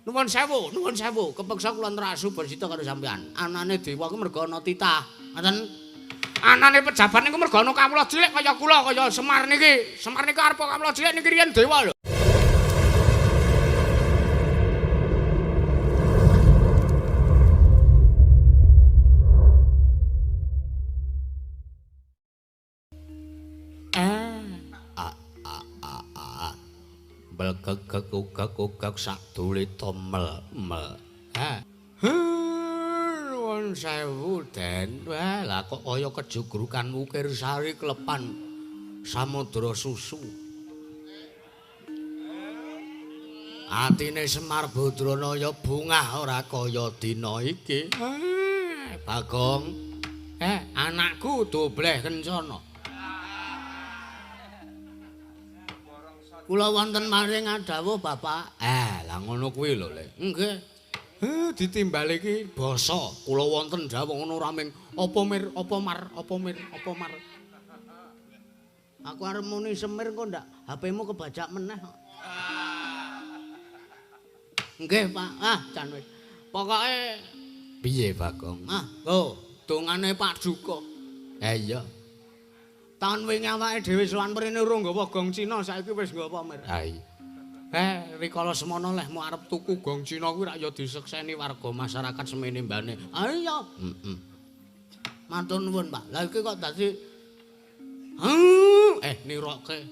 Nuwun sewu, nuwun sewu, kepeksa kula nrasu bersita karo sampean. Anane dewa ku merga ana titah. Ngoten. Anane pejabat niku merga ana kawula cilik kaya kula, kaya Semar niki. Semar niku arep kawula cilik niki riyen dewa lho. Belgegeg sak dulita mel-mel. Ha. Nuwun sewu, Den. Wah, lah kok kaya kejugrukan wukir sari klepan samudra susu. Atine Semar Badranaya bungah ora kaya dina iki. Bagong. Anakku dobleh kencana. Kula wonten maring adhawuh Bapak. Lah ngono kuwi lho, Le. Nggih. Ditimbal iki basa. Kula wonten dawuh ngono ora ming apa mir, apa mar, apa mir, apa mar. Aku arep muni semir kok ndak HP-mu kebajak meneh kok. Nggih, Pak. Ah, jan wis. Pokoke piye, Bagong? Ah, lho, dongane Pak Duka. Iya. Taun wingi awake dhewe sowan mrene urung nggawa gong Cina, saiki wis nggawa mir. Ha iya. Rikala semono lehmu arep tuku gong Cina kuwi rak ya disekseni warga masyarakat semene mbane. Ha iya. Heeh. Matur nuwun, Pak. Lah iki kok dadi niroke.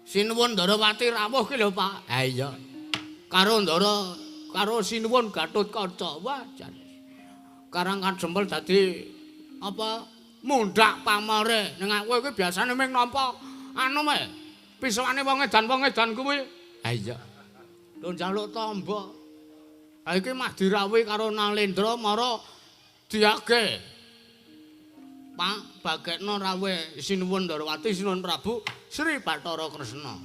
Sinuwun Ndarawati rawuh ki lho, Pak. Ha iya. Karo Ndara karo Sinuwun Gatotkaca. Wah, jan. Karang Kadempel dadi apa? Mundhak pamore. Ning aku iki biasane mung nampa anu me. Pisokane wong edan kuwi. Ha iya. Lho njaluk tamba. Ha iki mah dirawuhi karo Nalendra mara diage. Pak, bagekno rawuhe Sinuwun Ndarawati, Sinuwun Prabu Sri Bathara Kresna.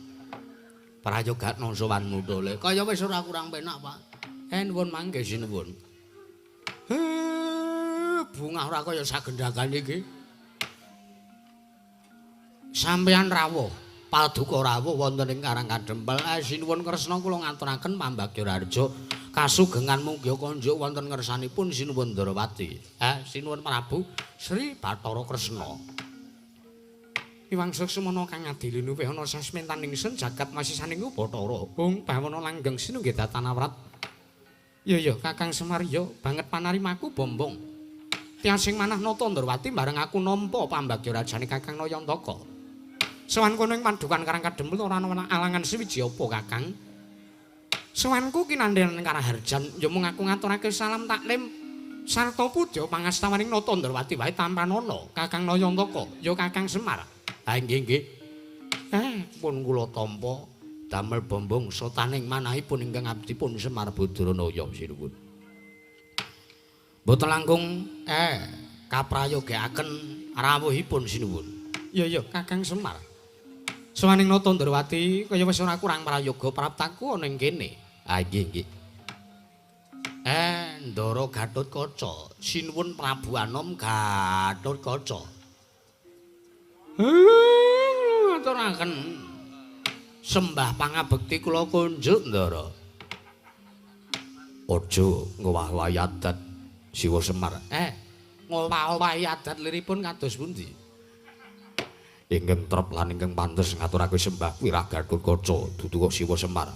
Prayogakno sowanmu to, Le. Kaya wis ora kurang penak, Pak. Nuwun mangke sinuwun. Bungah ora kaya sagendhagan iki. Sampeyan rawuh, paduka rawuh wonten ing Karang Kadempel. Sinuwun Kresna kula ngaturaken pambagya raharja kasugengan mungya konjuk wonten ngersanipun Sinuwun Ndarawati. Sinuwun Prabu Sri Bathara Kresna. Iwang Suksmana kang adili luwih ana sasmentaning sun jagat masisaning Bathara. Hung bawana langgeng sinunggih datanawrat. Ya ya Kakang Semar ya banget panarimaku bombong. Tiasing manah Nata Ndrawati bareng aku nampa pambagya rajane Kakang Nayantaka. Sowan kono ing padukan Karang Kadempel ora ana alangan siwiji apa Kakang. Sowanku kinandhan Karaharjan ya mung aku ngaturake salam taklim sarta puja pangastawaning Nata Ndrawati wae tampanana Kakang Nayantaka ya Kakang Semar. Ha nggih nggih. Pun kula tampa damel bombong sotaning manahipun ingkang abdipun Semar Badranaya sinuwun. Mboten langkung kaprayogekaken rawuhipun sinuwun. Iya iya Kakang Semar. Sowaning Nata Ndrawati kaya wis ora kurang prayoga praptaku ana ing kene. Ha nggih nggih. Ndara Gatotkaca, sinuwun Prabu Anom Gatotkaca. Ngaturaken sembah pangabekti kula kunjuk Ndara. Aja ngowah-owahi adat Siwa Semar. Ngowah-owahi adat liripun kados pundi? Ingkang trep lan ingkang pantes ngaturake sembah kuwi Ra Gatotkaca dudu kok Siwa Semar.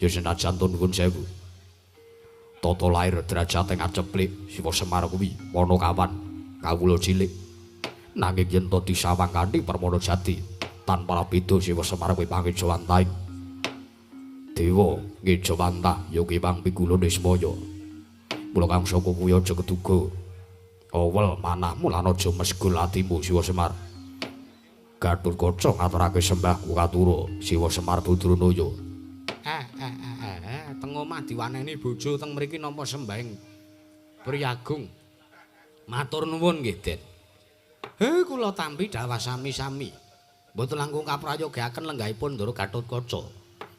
Ya senajan to nuwun sewu. Tata lair derajate ngaceplik Siwa Semar kuwi wana kawan kawula cilik. Nanging yen to disawang kanthi permana jati tanpa beda Siwa Semar kuwi pangejawantahing dewa ngejawantah ya kiwang pigula Nismaya. Mula kang saka kuwi aja keduga awel manahmu lan aja mesgul atimu Siwa Semar. Gatotkaca ngaturake sembahku katura Siwa Semar Badranaya. Teng omah diwaneni bojo teng mriki nampa sembahing priyagung. Matur nuwun nggih, Den. Kula tampi dhawah sami-sami. Mboten langkung kaprayogaken lenggahipun Ndara Gatotkaca.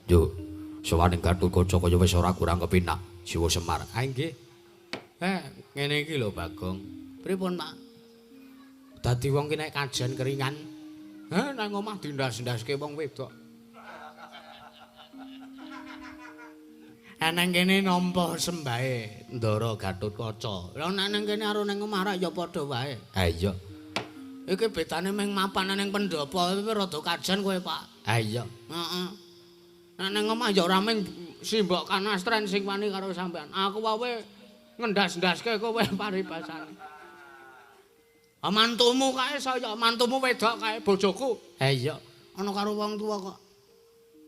Yo, sowaning Gatotkaca kaya wis ora kurang kepenak Siwa Semar. Ha nggih. Ngene iki lho Bagong. Pripun, Pak? Dadi wong ki nek kajen keringan, nang omah dindas-ndaske wong wedok. Eneng kene nampa sembahe Ndara Gatotkaca. Lah nek nang kene karo ning omah rak ya padha wae. Ha iya. Iki bedane ming mapan ning pendhapa iki rada kajen kowe, Pak. Ha iya. Heeh. Nek ning omah ya ora ming simbok kanastren sing wani karo sampean. Aku wae ngendas-ndaske kowe paribasane. Ah mantumu kae saya, mantumu wedok kae bojoku. Ha iya, ana karo wong tuwa kok.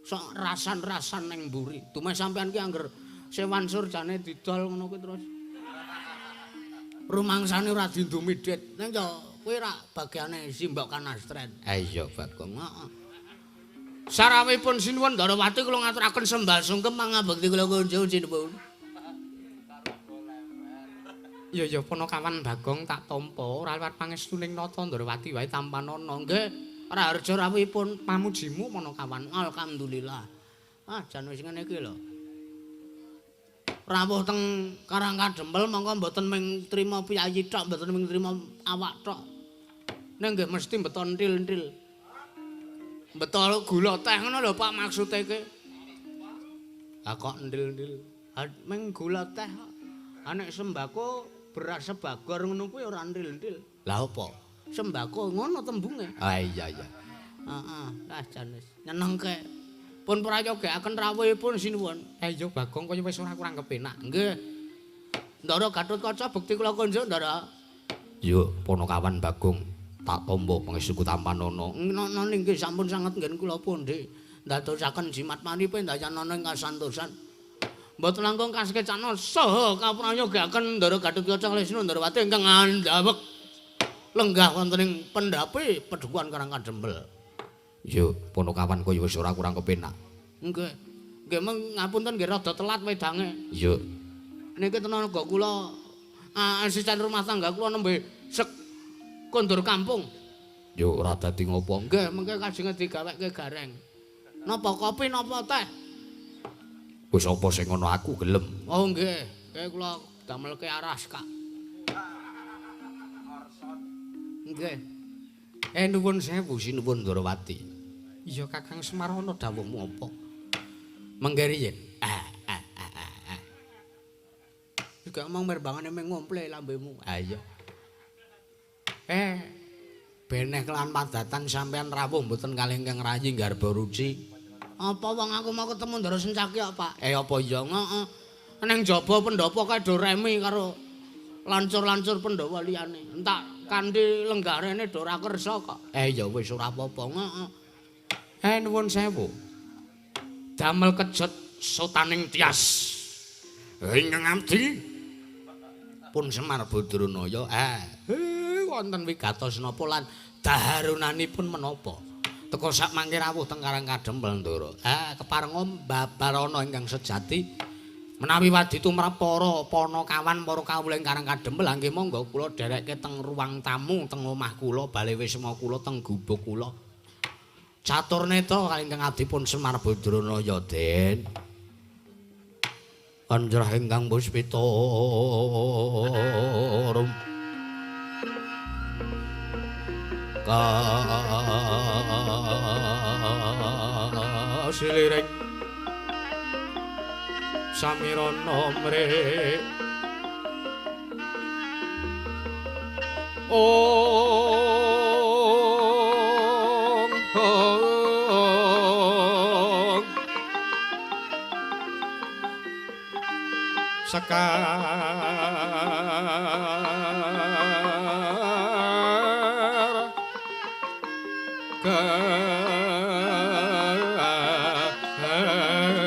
Sok rasan-rasan ning mburi. Dumeh sampean ki angger sewan surjane didol ngono kuwi terus. Rumangsane ora dindumi dit. Ning ya kuwi rak bagiane simbok kanastren. Ha iya, Bagong. Heeh. Sarawipun sinuwun Ndarawati kula ngaturaken sembah sungkem mangabekti kula kunjung sinuwun. Ya ya Panakawan Bagong tak tampa ora liwat pangestuning Nata Ndarawati wae tampanana. Nggih, raharja rawuhipun pamujimu Panakawan. Alhamdulillah. Ah jan wis ngene iki lho. Rawuh teng Karang Kadempel mongko mboten ming trima piyayi tok, mboten ming trima awak tok. Ning nggih mesti beto entil-entil. Beto gula teh ngono lho Pak maksude iki. Ah kok entil-entil. Ming gula teh kok. Nek sembako beras sebagor ngono kuwi ora entil-entil. Lah apa? Sembako ngono tembunge. Ah iya iya. Heeh, lah jan wis nyenengke. Pun prayogakaken rawuhipun sinuwun. Ha iya Bagong kaya wis ora kurang kepenak. Nggih. Ndara Gatotkaca bekti kula kunjuk Ndara. Yo Panakawan Bagong tak tampa pangestuku tampanana. Ngono nggih sampun sanget nggen kula pundi. Ndadosaken jimat manipe ndayanana ing kasantosan. Mboten langkung kasekecana saha kaprayogaken Ndara Gatotkaca kalih Sinuwun Ndarawati ingkang andhawek lenggah wonten ing pendhape Padukuhan Karang Kadempel. Yo Panakawan kaya wis ora kurang kepenak. Nggih. Nggih meng ngapunten nggih rada telat wedange. Iya. Niki tenaga kula asisten rumah tangga kula nembe sek kondur kampung. Yo ora dadi ngopo. Nggih, mengke kajenge digawekke gareng. Napa kopi napa teh? Wis apa sing ngono aku gelem. Oh nggih, nggih kula damelke aras, Kak. Nggih. Nuwun sewu sinuwun Ndarawati. Iya Kakang Semar ana dawuhmu apa? Mengke riyin. Juga mong mirbangane mung ngomple lambemu. Ha iya. Beneh kelan padatan sampean rawuh mboten kalih ingkang rayi nggarba ruci. Apa wong aku mau ketemu Ndara Sencaki kok, Pak? Apa iya? Heeh. Ning jaba pendhapa kae do remi karo lancur-lancur Pandhawa liyane. Entak kanthi lenggarene do ora kersa kok. Ya wis ora apa-apa. Heeh. Nuwun sewu. Damel kejet sotaning tias. Ingkang abdi pun Semar Badranaya. Wonten wigatos napa lan daharunanipun menapa? Teka sak mangke rawuh teng Karang Kadempel Ndara. Keparenga babarana ingkang sejati menawi wadi tumrap para panakawan para kawula ing Karang Kadempel nggih monggo kula dherekke teng ruang tamu teng omah kula bale wisma kula teng gubuk kula. Catur neta kalih ingkang abdi pun Semar Badranaya Den. Anjrah ingkang puspita rum kasiliring samirana mrih ong ong sekar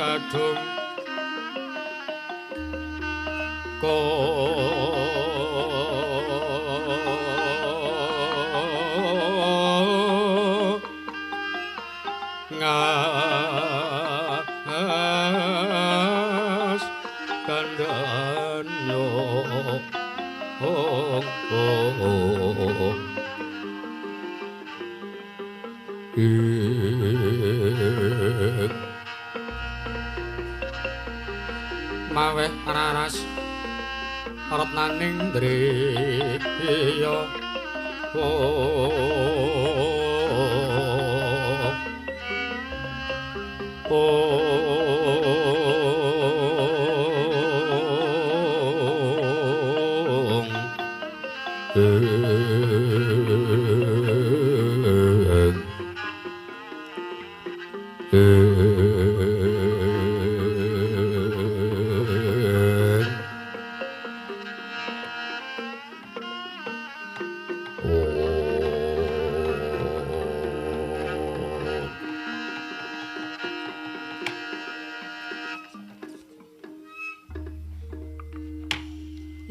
gadung ko ngas kandhane ong ong maweh raras retnaning driya oh.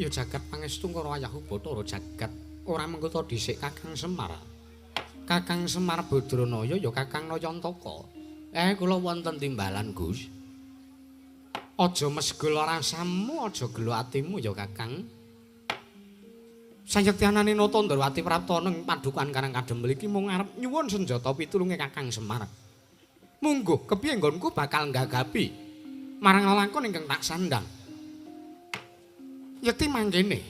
Ya jagat pangestu karo ayahku Bathara jagat ora mengko dhisik Kakang Semar. Kakang Semar Badranaya ya Kakang Nayantaka. Kula wonten timbalan, Gus. Aja mesgul rasamu, aja gelo atimu ya Kakang. Sayekti anane Nata Ndrawati prapta ning padukan Karang Kadempel iki mung arep nyuwun senjata pitulunge Kakang Semar. Mungguh kepiye nggonku bakal nggagapi marang lelakon ingkang tak sandang. Yekti mangkene.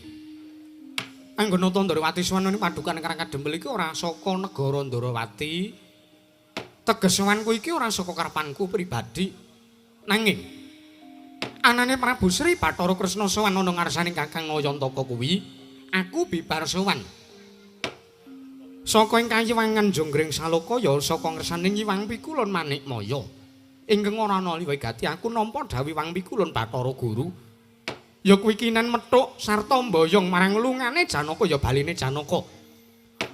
Anggon Nata Ndrawati sowan ning padukan Karang Kadempel iki ora saka negara Ndrawati. Teges sowanku iki ora saka karepanku pribadi. Nanging anane Prabu Sri Bathara Kresna sowan ana ngarsane Kakang Nayantaka kuwi, aku bibar sowan. Saka ing kayiwangan Jonggring Saloka ya saka ngersane Hyang Pikulun Manikmaya. Ingkang ora ana liya gati aku nampa dhawuh Hyang Pikulun Bathara Guru. Ya kuwi kinen methuk sarta mboyong marang lungane Janaka ya baline Janaka.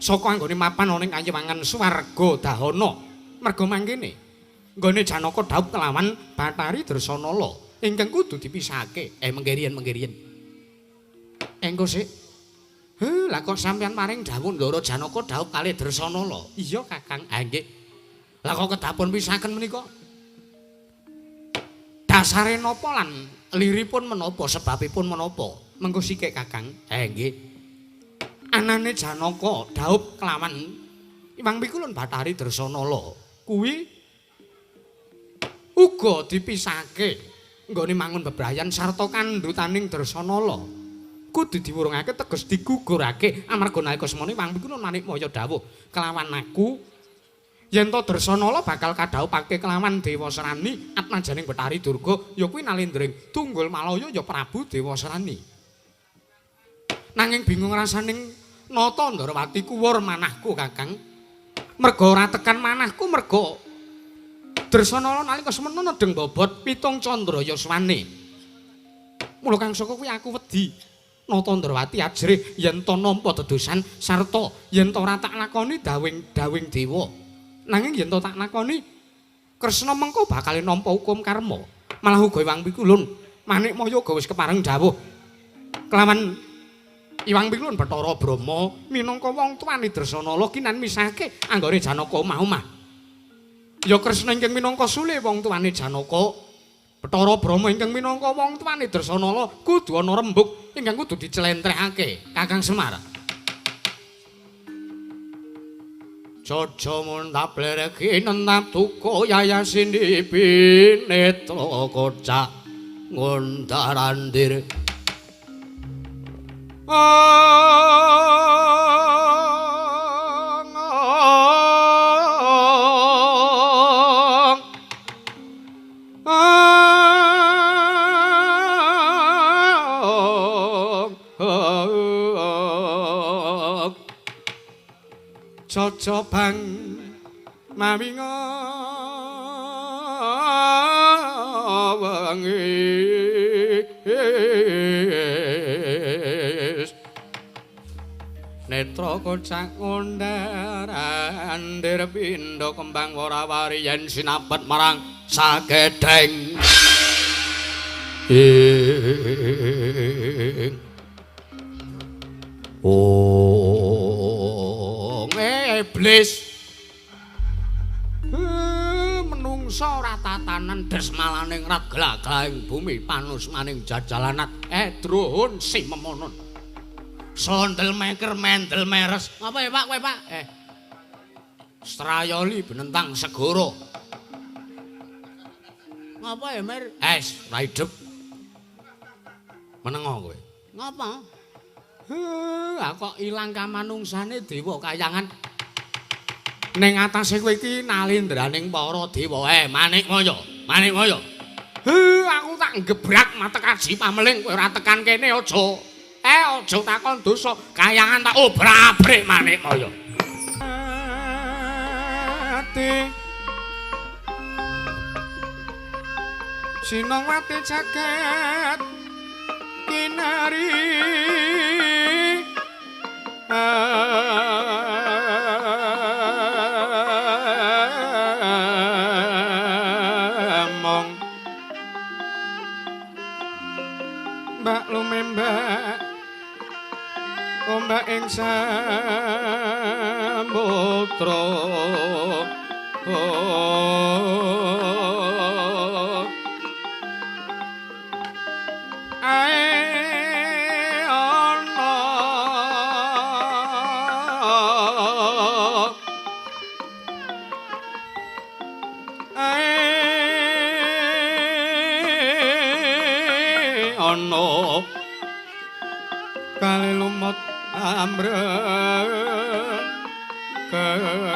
Saka anggone mapan ana ing kayiwangan swarga dahana. Merga mangkene nggone Janaka dhaup kelawan Bathari Dresanala ingkang kudu dipisahake. Mengkeriyen. Engko sik. Heh, lah kok sampeyan maring dawuh Ndara Janaka dhaup kalih Dresanala? Iya, Kakang. Ha nggih. Lah kok kedapun pisahaken menika? Dasare napa lan liripun menapa, sebabipun menapa? Mengko sikik, Kakang. Nggih. Anane Janaka dhaup kelawan Hyang Pikulun Bathari Dresanala kuwi uga dipisahake nggone mangun bebrayan sarta kandhutaning Dresanala. Kudu diwurungake teges digugurake amarga nalika semana Hyang Pikulun Manikmaya dawuh kelawan aku yen to Dresanala bakal kadhawuhake kelawan Dewa Serani atmajaning Bathari Durga ya kuwi nalendring Tunggul Malaya ya Prabu Dewa Serani. Nanging bingung rasaning Nata Ndrawati kuwur manahku, Kakang. Merga ora tekan manahku merga Dresanala nalika semana nedheng bobot pitung candra yaswane. Mula kang saka kuwi aku wedi. Nata Ndrawati ajrih yen to nampa dedosan sarta yen to ora tak lakoni dawing dewa. Nanging yen to tak lakoni Kresna mengko bakal nampa hukum karma. Malah uga Hyang Pikulun Manikmaya uga wis kepareng dawuh kelawan Hyang Pikulun Bathara Brahma minangka wong tuane Dresanala kinan misahke anggone Janaka omah-omah. Ya Kresna ingkang minangka sule wong tuane Janaka, Bathara Brahma ingkang minangka wong tuane Dresanala kudu ana rembug ingkang kudu diclentrehake Kakang Semar. Jaja muntap lereki nentap duka yayasini pinetra kocak ngundarandir. Jaja bang mawi wengi netra kocak ngundar-andir pindha kembang wara-wari yen sinabet marang sakedheng. Oh, iblis. Menungsa ora tatanan desmalane ngrat glagahing bumi panusmaning jajalanat edrohun simemonon. Sondel meker mendel meres. Ngapa ya Pak kowe Pak? Strayoli benentang segara. Ngapa ya Mer? Es, ra idep. Menengo kowe. Ngapa? Heh, kok ilang kamanungsane dewa kayangan. Ning atase kowe iki nalindraning para dewa. Manikmaya, Manikmaya. Heh, aku tak gebrak matek aji pameling kowe ora tekan kene aja. Aja takon dosa, kayangan tak obrak-abrik Manikmaya. Ati Sinongwati jagat kinari among mbak lumembak ombak ing samudra. Ae ana ae ana kali lumut ambrek kenggeng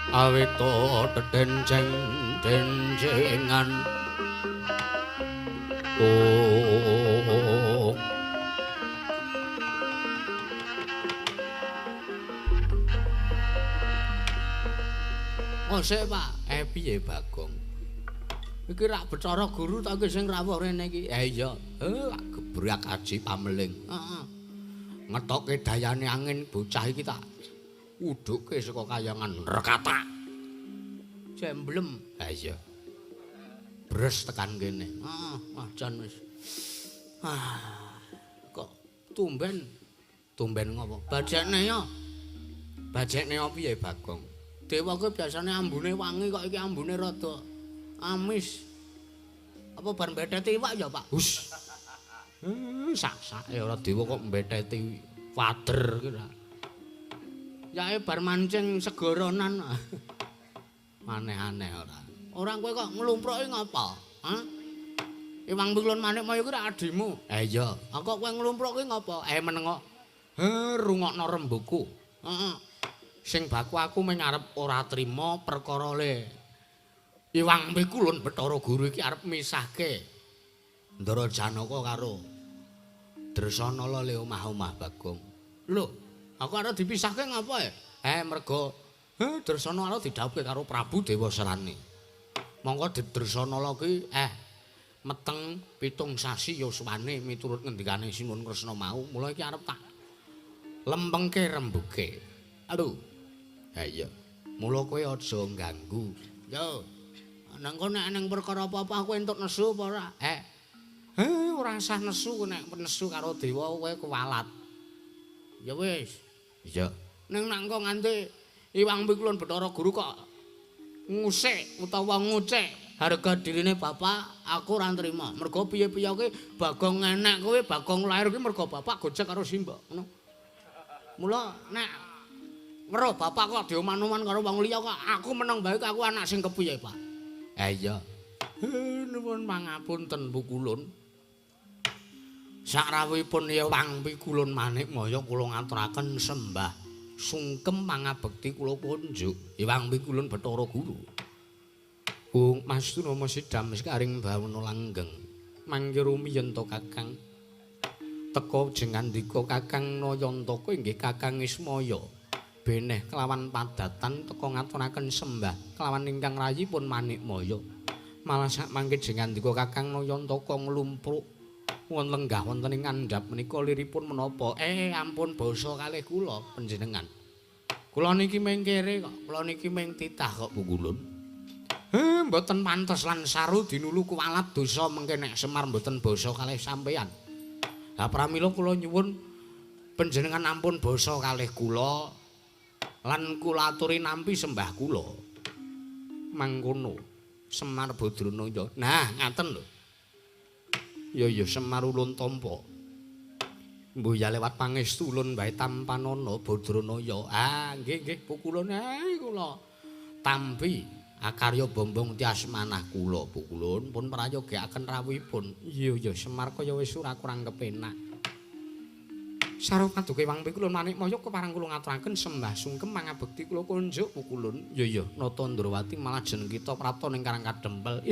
awita dedenceng dencengan. Oh, oh sik Pak, piye Bagong? Iki rak Bathara Guru ta iki sing rawuh rene iki? Iya, gebrak aji pameling. Heeh. Ngetoke dayane angin bocah iki tak udhuke saka kayangan rekatak. Jemblem. Ha iya. Bres tekan kene. Heeh, wah jan wis. Ah, kok tumben. Tumben ngopo? Bajekne ya. Bajekne piye Bagong? Dewa kuwi biasane ambune wangi kok iki ambune rada amis. Apa bar mbetheti iwak ya, Pak? Hus. Sak-sake ora dewa kok mbetheti wader ki ra. Yae bar mancing segoronan. Aneh-aneh ora. Ora kowe kok nglumpruki ngapa? Hah? Iwang Pikulun Manikmaya kuwi ra adimu. Iya. Kok kowe nglumpruki ngapa? Menengo. Rungokno rembugku. Heeh. Sing baku aku mung arep ora trima perkara le Iwang Pikulun Bathara Guru iki arep misahke Ndara Janaka karo Dresanala le omah-omah Bagong. Lho, aku arep dipisahke ngapa? Mergo Dresanala didhawuhke karo Prabu Dewasrani. Mongko Dresanala ki meteng 7 sasi yuswane miturut ngendikane Sinuwun Kresna mau. Mula iki arep tak lempengke rembuge. Aduh. Ha iya. Mula kowe aja ngganggu. Yo. Nang kono nek ning perkara apa-apa aku entuk nesu apa ora? Ora usah nesu, nek nesu karo dewa kowe kuwalat. Ya wis. Iya. Ning nek engko nganti Iwang Pikulun Bathara Guru kok ngusik utawa ngucek harga dirine bapak, aku ora nrima. Mergo piye-piye kuwi Bagong enek kuwi Bagong lahir kuwi mergo bapak gojek karo simbok, ngono. Mula nek weruh bapak kok dioman-oman karo wong liya kok aku meneng bae aku anak sing kepiye, Pak? Iya. Nuwun pangapunten Pukulun. Sakrawuhipun Iwang Pikulun Manikmaya kula ngaturaken sembah sungkem pangabekti kula kunjuk Iwang Pikulun Bathara Guru. Bung Mas Tunama sidam sekaring bawana langgeng. Mangke rumiyin to Kakang. Teka jengandika Kakang Nayantaka inggih Kakang Ismaya. Beneh kelawan padatan teka ngaturaken sembah kelawan ingkang rayipun Manikmaya. Malah sak mangke jengandika Kakang Nayantaka nglumpruk wonten lenggah wonten ing ngandhap menika liripun menapa? Ampun basa kalih kula panjenengan. Kula niki mung kere kok, kula niki mung titah kok Pukulun. Mboten pantes lan saru dinulu kuwalat dosa mengke nek Semar mboten basa kalih sampeyan. Lah pramila kula nyuwun panjenengan ampun basa kalih kula lan kula aturi nampi sembah kula. Mangkono Semar Badrana ya. Nah, ngaten lho. Ya ya Semar ulun tampa. Mbuh ya lewat pangestu ulun wae tampanana Badranaya. Ah, nggih nggih Pukulun kula tampi akarya bombong tias manah kula Pukulun pun prayogyaken rawuhipun. Iya ya Semar kaya wis ora kurang kepenak. Sarwa paduka Iwang Pikulun Manikmaya kepareng kula ngaturaken sembah sungkem pangabekti kula kunjuk Pukulun. Ya ya Nata Ndrawati malah jeneng kita prapta ning Karang Kadempel.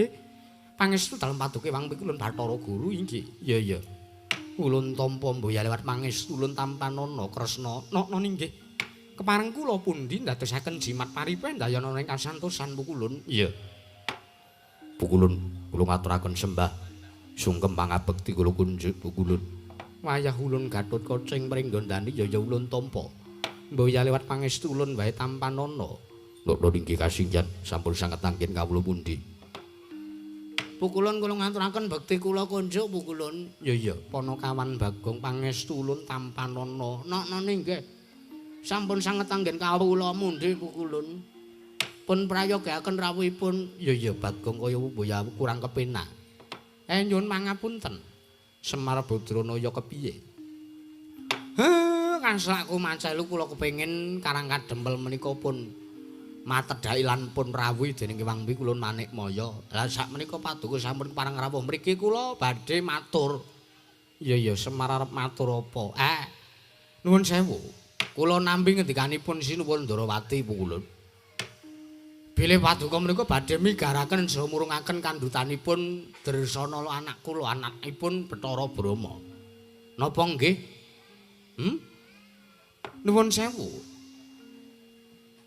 Pangestu dalem paduka Wang Pikulun Bathara Guru inggih. Iya iya. Ulun tampa mboya lewat pangestu ulun tampanana Kresna. Nokno inggih. Kepareng kula pundi ndadosaken jimat paripendayana ing kasantosan Pukulun. Iya. Pukulun kula ngaturaken sembah sungkem pangabekti kula kunjuk Pukulun. Wayah ulun Gatotkaca ing pringgondani ya ya ulun tampa. Mboya lewat pangestu ulun wae tampanana. Nokno inggih kasinggihan sampun sanget anggen kawula pundi. Pukulun kula ngaturaken bekti kula kunjuk Pukulun. Ya iya, Panakawan Bagong pangestu ulun tampanana. Noknone nggih. Sampun sanget anggen kawula mundhi Pukulun. Pun prayogaaken rawuhipun. Ya iya Bagong kaya mboya kurang kepenak. Nyuwun pangapunten. Semar Badranaya kepiye? Heh, kanslaku mancelu kula kepengin Karang Kadempel menika pun matedhaki lan pun rawuhi dening Wang Pikulun Manikmaya. Lah sakmenika paduka sampun kepareng rawuh mriki kula badhe matur. Iya iya Semar arep matur apa? Nuwun sewu. Kula nampi ngendikanipun Sinuwun Ndarawati Pukulun. Bilih paduka menika badhe migaraken saha murungaken kandhutanipun Dresanala anak kula anakipun Bathara Brahma. Napa nggih? Nuwun sewu.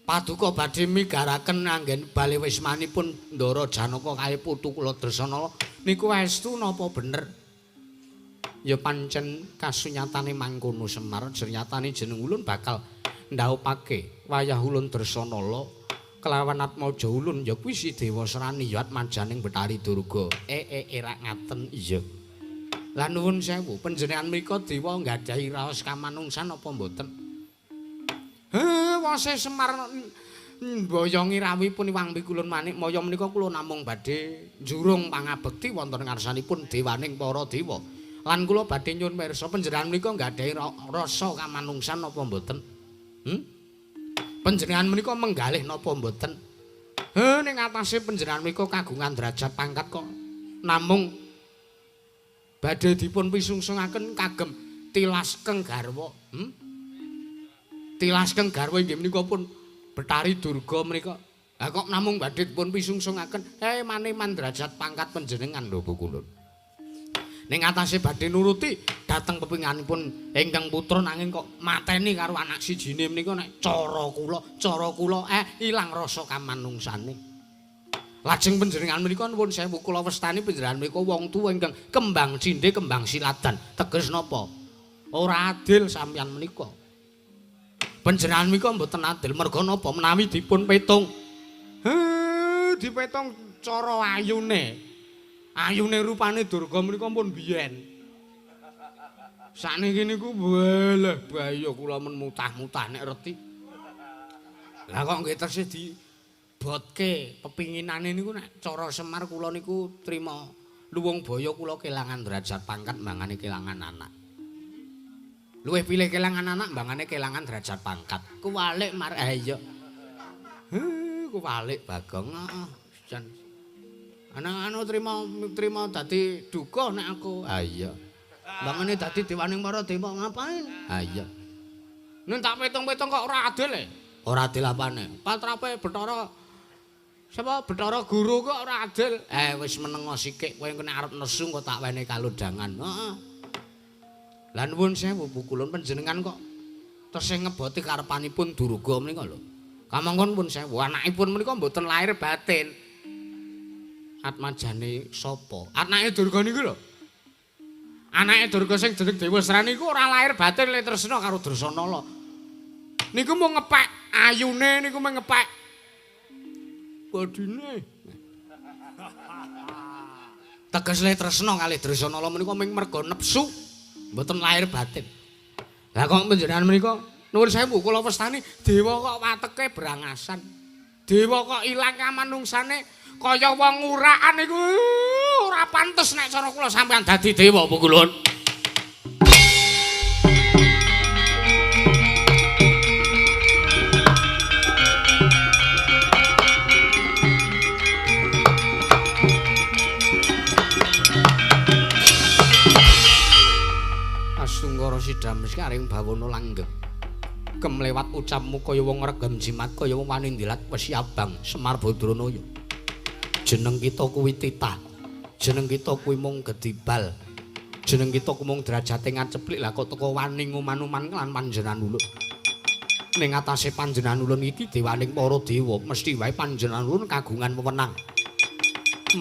Paduka badhe migaraken anggen bale wismanipun Ndara Janaka kalih putu kula Dresanala niku estu napa bener? Ya pancen kasunyatane mangkono Semar, jernyatane jeneng ulun bakal ndaupake wayah ulun Dresanala kelawan atmaja ulun ya kuwi si Dewa Srani ya atmajaning Bathari Durga. Rak ngaten iya. Lah nuwun sewu, panjenengan menika dewa nggadahi raos kamanungsan apa mboten? Wase Semar mboyongi rawuhipun Wang Pikulun Manikmaya menika kula namung badhe njurung pangabekti wonten ngarsanipun dewaning para dewa. Lan kula badhe nyuwun pirsa panjenengan menika nggadahi rasa kamanungsan napa mboten? Panjenengan menika menggalih napa mboten? Ning atase panjenengan menika kagungan derajat pangkat kok namung badhe dipun pisungsungaken kagem tilas keng garwa. Tilas keng garwa inggih menika pun Bathari Durga menika. Lah kok namung badhe dipun pisungsungaken maneman derajat pangkat panjenengan lho Pukulun. Ning atase badhe nuruti dhateng pepinganipun ingkang putra nanging kok mateni karo anak sijine menika nek cara kula ilang rasa kamanungsane. Lajeng panjenengan menika nuwun sewu kula wastani panjenengan menika wong tuwa ingkang kembang cindhe kembang siladan. Teges napa? Ora adil sampeyan menika. Panjenengan menika mboten adil merga napa menawi dipun petung. Dipetung cara ayune. Ayune rupane Durga menika pun biyen. Sakniki niku weleh bahaya kula men mutah-mutah nek reti. Lah kok nggih tesih dibotke pepinginane niku nek cara Semar kula niku trima luwung baya kula kelangan derajat pangkat mbangane kelangan anak. Luwih pilih kelangan anak mbangane kelangan derajat pangkat. Kuwalik mar iya. Kuwalik Bagong. Heeh, jan. Anak-anu trima dadi duka nek aku. Ha iya. Mbangane dadi dewaning para dewa ngapain? Ha iya. Nek tak petung-petung kok ora adil e. Ora adil apane? Patrape Bathara sapa Bathara Guru kok ora adil. Wis menengo sikik kowe nek arep nesu kok tak wene kalodhangan. Heeh. Lah nuwun sewu Pukulun panjenengan kok tesih ngeboti karepanipun Durga menika lho. Kamangka pun sewu anakipun menika mboten lahir batin. Atmajane sapa? Anake Durga niku lho. Anake Durga sing jeneng Dewa Srani iku ora lahir batin le tresna karo Dresanala. Niku mung ngepek ayune niku mung ngepek bodine. Teges le tresna kalih Dresanala menika mung merga nepsu mboten lahir batin. Lah kok panjenengan menika nuwun sewu kula wastani dewa kok wateke brangasan. Dewa kok ilang kamanungsane kaya wong urakan iku ora pantes nek cara kula sampeyan dadi dewa Pukulun. Asungkara sidhames karing bawana langgeng. Kemlewat ucapmu kaya wong regem jimat kaya wong wani ndilat wesi abang Semar Badranaya. Jeneng kita kuwi titah. Jeneng kita kuwi mung gedibal. Jeneng kita kuwi mung derajate ngaceplik lah kok teko wani nguman-uman lan panjenengan ulun. Ning atase panjenengan ulun iki dewaning para dewa, mesti wae panjenengan ulun kagungan wewenang.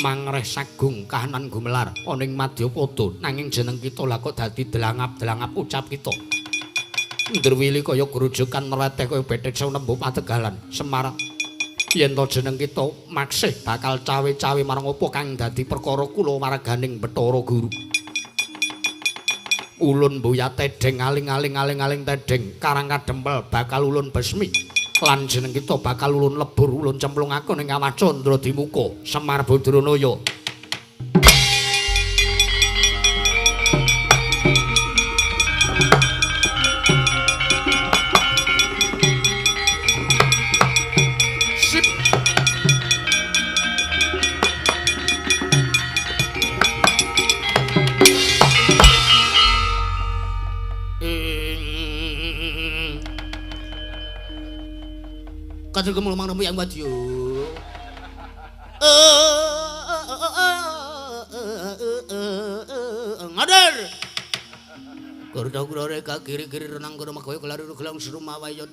Mangreh sagung kahanan gumelar ana ing madyapada, nanging jeneng kita lah kok dadi delangap-delangap ucap kita. Ndrwili kaya grujukan mleteh kaya bethek sewu nembu pategalan Semar. Yen to jeneng kita maksih bakal cawe-cawe marang apa kang dadi perkara kula warganing Bathara Guru. Ulun mboya tedheng aling-aling-aling-aling tedheng Karang Kadempel bakal ulun besmi lan jeneng kita bakal ulun lebur ulun cemplungake ning kawah Candra Dimuka Semar Badranaya. Katur kemul mang nemu yang wadyo. Ngader. Kurda kurare ka kiri-kiri renang kono makoyo kelari gelang serumawayot.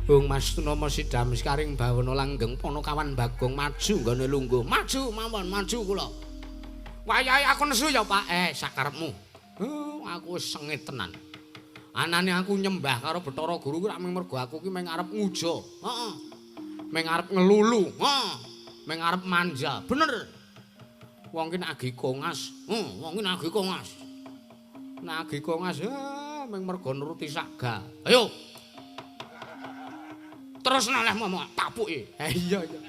Bung Mas Tunama sidam sekaring bawana langgeng Panakawan Bagong maju nggone lungguh. Maju mawon, maju kula. Wayahe aku nesu ya, Pak. Sakarepmu. Aku wis sengit tenan. Anane aku nyembah karo Bathara Guru kuwi rak mung mergo aku ki mung arep nguja. Heeh. Mung arep ngelulu. Heeh. Mung arep manja. Bener. Wong ki nagih kongas. Heeh, wong ki nagih kongas. Nagih kongas mung mergo nuruti saga. Ayo. Terus noleh momok tapuki. Iya iya.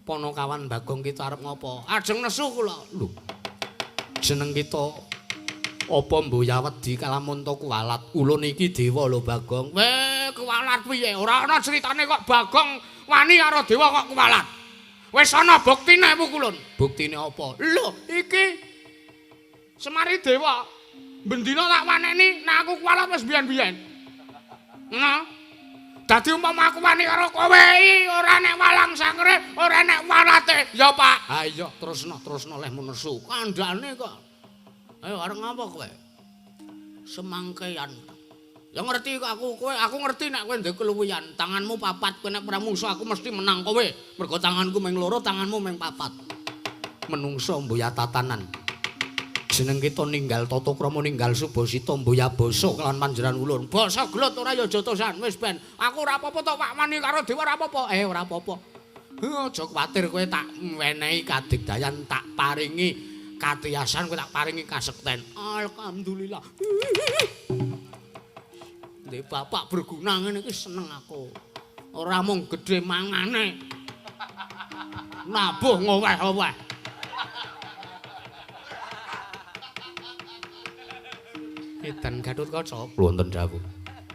Panakawan Bagong kita arep ngopo? Ajeng nesu kula. Lho. Jeneng kita apa mboya wedi kalamunta kuwalat? Ulun iki dewa lho Bagong. Weh, kuwalat piye? Ora ana critane kok Bagong wani karo dewa kok kuwalat. Wis ana buktine pukulun. Buktine apa? Lho, iki Semari dewa. Bendina tak waneni nek aku kuwalat wis biyen-biyen. Nah. Dadi umpama aku wani karo kowe iki ora nek walang sangkere, ora nek walate. Ya, Pak. Ha iya, terusno, terusno lehmu nesu. Kandhane kok. Ayo arep ngapa kowe? Semangkean. Ya ngerti kok aku kowe, aku ngerti nek kowe ndek keluwihan. Tanganmu papat, kowe nek pramusa aku mesti menang kowe. Mergo tanganku mung loro, tanganmu mung papat. Menungso mboya tatanan. Jeneng kita ninggal tata krama ninggal subasita mboya basa kelawan panjenengan ulun. Basa gelut ora ya jotosan wis ben. Aku ora apa-apa tok Pak wani karo dewa ora apa-apa. Ora apa-apa. Aja kuwatir kowe tak wenehi kadigdayan tak paringi katiyasan kowe tak paringi kasekten. Alhamdulillah. Ndek bapak berguna ngene iki seneng aku. Ora mung gedhe mangane. Nabuh ngoweh-oweh. Edan Gathotkaca wonten dawuh.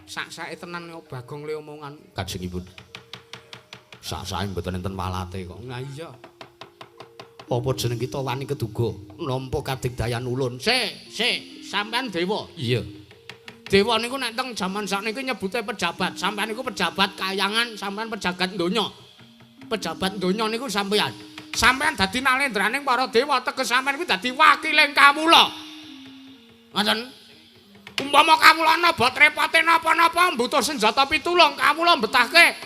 Sak-sake tenan kok Bagong le omongan kajengipun. Sak-sake mboten enten walate kok. Lah iya. Apa jeneng kita wani keduga nampa kadigdayan ulun? Sik, sik, sampean dewa. Iya. Dewa niku nek teng jaman sakniki nyebute pejabat. Sampean niku pejabat kayangan, sampean pejabat donya. Pejabat donya niku sampean. Sampean dadi nalendraning para dewa, teges sampean kuwi dadi wakiling kawula. Ngoten. Umpama kawula napa repote napa-napa mbutuh senjata pitulung, kawula mbetahke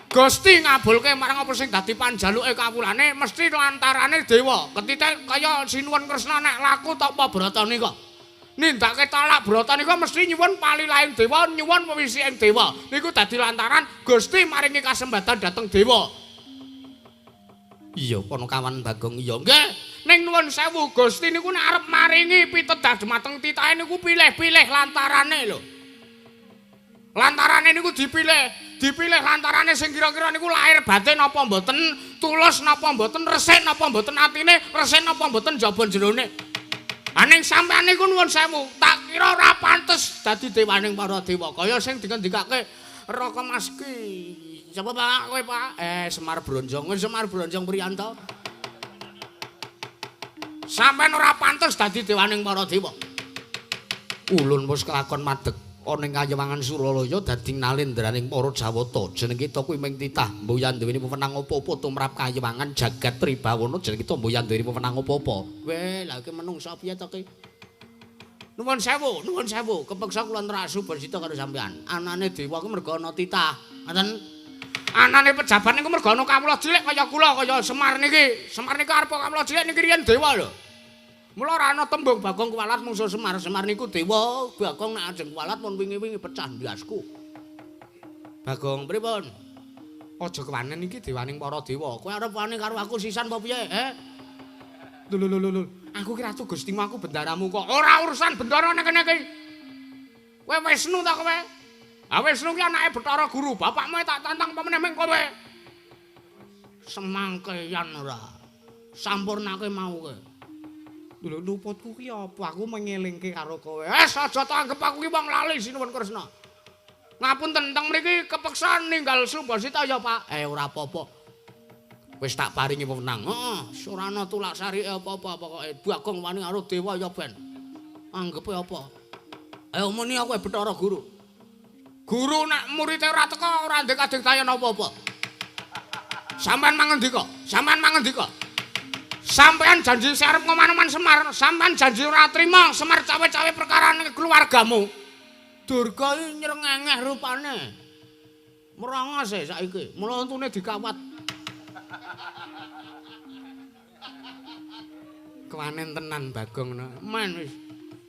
Gusti ngabulke marang apa sing dadi panjaluke kawulane mesti lantarane dewa. Ketite kaya Sinuwun Kresna nek laku tapa brata nika. Nindakake talak brata nika mesti nyuwun palilahing dewa, nyuwun wewisiking dewa. Niku dadi lantaran Gusti maringi kasembatan dhateng dewa. Iya, Panakawan Bagong iya. Nggih. Ning nuwun sewu Gusti niku nek arep maringi pitedah dhumateng titahe niku pilih-pilih lantarane lho. Lantarane niku dipilih, dipilih lantarane sing kira-kira niku lahir batin napa mboten, tulus napa mboten, resik napa mboten atine, resik napa mboten jaba jerone. Ha ning sampean niku nuwun sewu, tak kira ora pantes dadi dewaning para dewa. Kaya sing dingendikake Raka Maski. Sapa Pak kowe Pak? Semar Bronjong. Semar Bronjong Priyanto. Sampeyan ora pantes dadi dewaning para dewa. Ulun wis kelakon madeg Ana ing kayewangan Suralaya dadi nalendraning para Jawata. Jeneng kita kuwi ming titah mboyan duweni wewenang apa-apa tumrap kayewangan jagat Tribawana. Jeneng kita mboyan duweni wewenang apa-apa. Weh, lha iki menungsa piye to ki? Nuwun sewu, nuwun sewu. Kepeksa kula nerak Subasita karo sampean. Anane dewa kuwi mergo ana titah. Ngoten. Anane pejabat niku mergo ana kawula cilik kaya kula kaya Semar niki. Semar niku arep kawula cilik niki riyen dewa lho. Mula ora ana tembung Bagong kuwalat mungsuh Semar. Semar niku dewa, Bagong nek ajeng kuwalat mun wingi-wingi pecah ndasku. Bagong pripun? Aja kewanen iki dewaning para dewa. Kowe arep wani karo aku sisan apa piye, he? Lho lho lho lho. Aku ki ratu Gustimu, aku bendaramu kok. Ora urusan bendara nek kene iki. Kowe Wisnu ta kowe? Ha Wisnu ki anake Bathara Guru, bapakmu tak tantang apa meneh ming kowe. Semangkeyan ora. Sampurnake mau kowe. Lho luputku ki apa? Aku mengelingke karo kowe. Wes aja tanggep aku ki wong lali sinuwun Kresna. Ngapunten teng mriki kepeksa ninggal Subasita ya, Pak. Ora apa-apa. Wis tak paringi wewenang. Heeh, ora ana tulak sarike apa-apa pokoke. Bagong wani karo dewa ya ben. Anggepe apa? Ayo muni aku Bathara Guru. Guru nek murite ora teka ora ndek kadigdayan apa-apa. Sampeyan mangendika, sampeyan mangendika. Sampeyan janji arep ngoman-oman Semar, sampeyan janji ora trima Semar cawe-cawe perkarane keluargamu. Durga iki nyrengengeh rupane. Merongos e saiki, mula untune dikawat. Kewanen tenan Bagong. Men wis.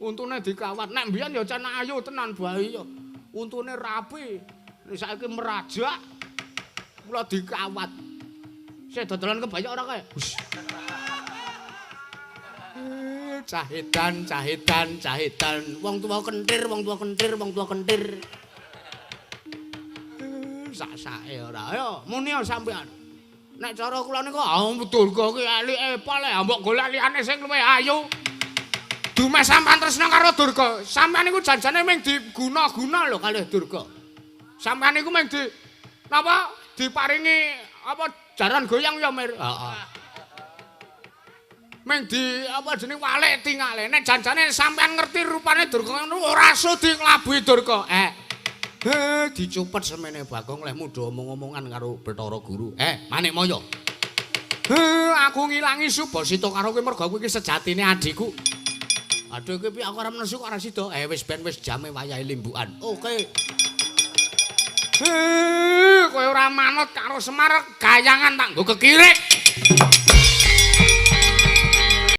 Untune dikawat. Nek mbiyen ya can ayu tenan bae ya. Untune rapi. Nek saiki merajak. Mula dikawat. Sik dodolan kebayak ora kae? Cahidan, cahidan, cahidan. Wong tua kentir, wong tua kentir, wong tua kentir. Sak-sake ora. Ayo, muni sampean. Nek cara kula niku ah Durga ki elike pol, mbok golek liyane sing luwih ayu. Dumeh sampean tresna karo Durga. Sampean niku janjane mung diguna-guna lho kalih Durga. Sampean niku mung di napa diparingi apa jaran goyang ya, Mir? Heeh. Meng di apa jeneng walik tingale. Nek janjane sampean ngerti rupane Durga ngono ora sudi nglabuhi Durga. Dicupet semene Bagong leh mudha omong-omongan karo Bathara Guru. Manikmaya. Aku ngilangi Subasita karo kowe mergo kowe iki sejatine adhiku. Aduh iki piye aku arep nesu kok ora sida. Wis ben wis jame wayahe limbukan. Oke. Kowe ora manut karo Semar gayangan tak nggo kekirik.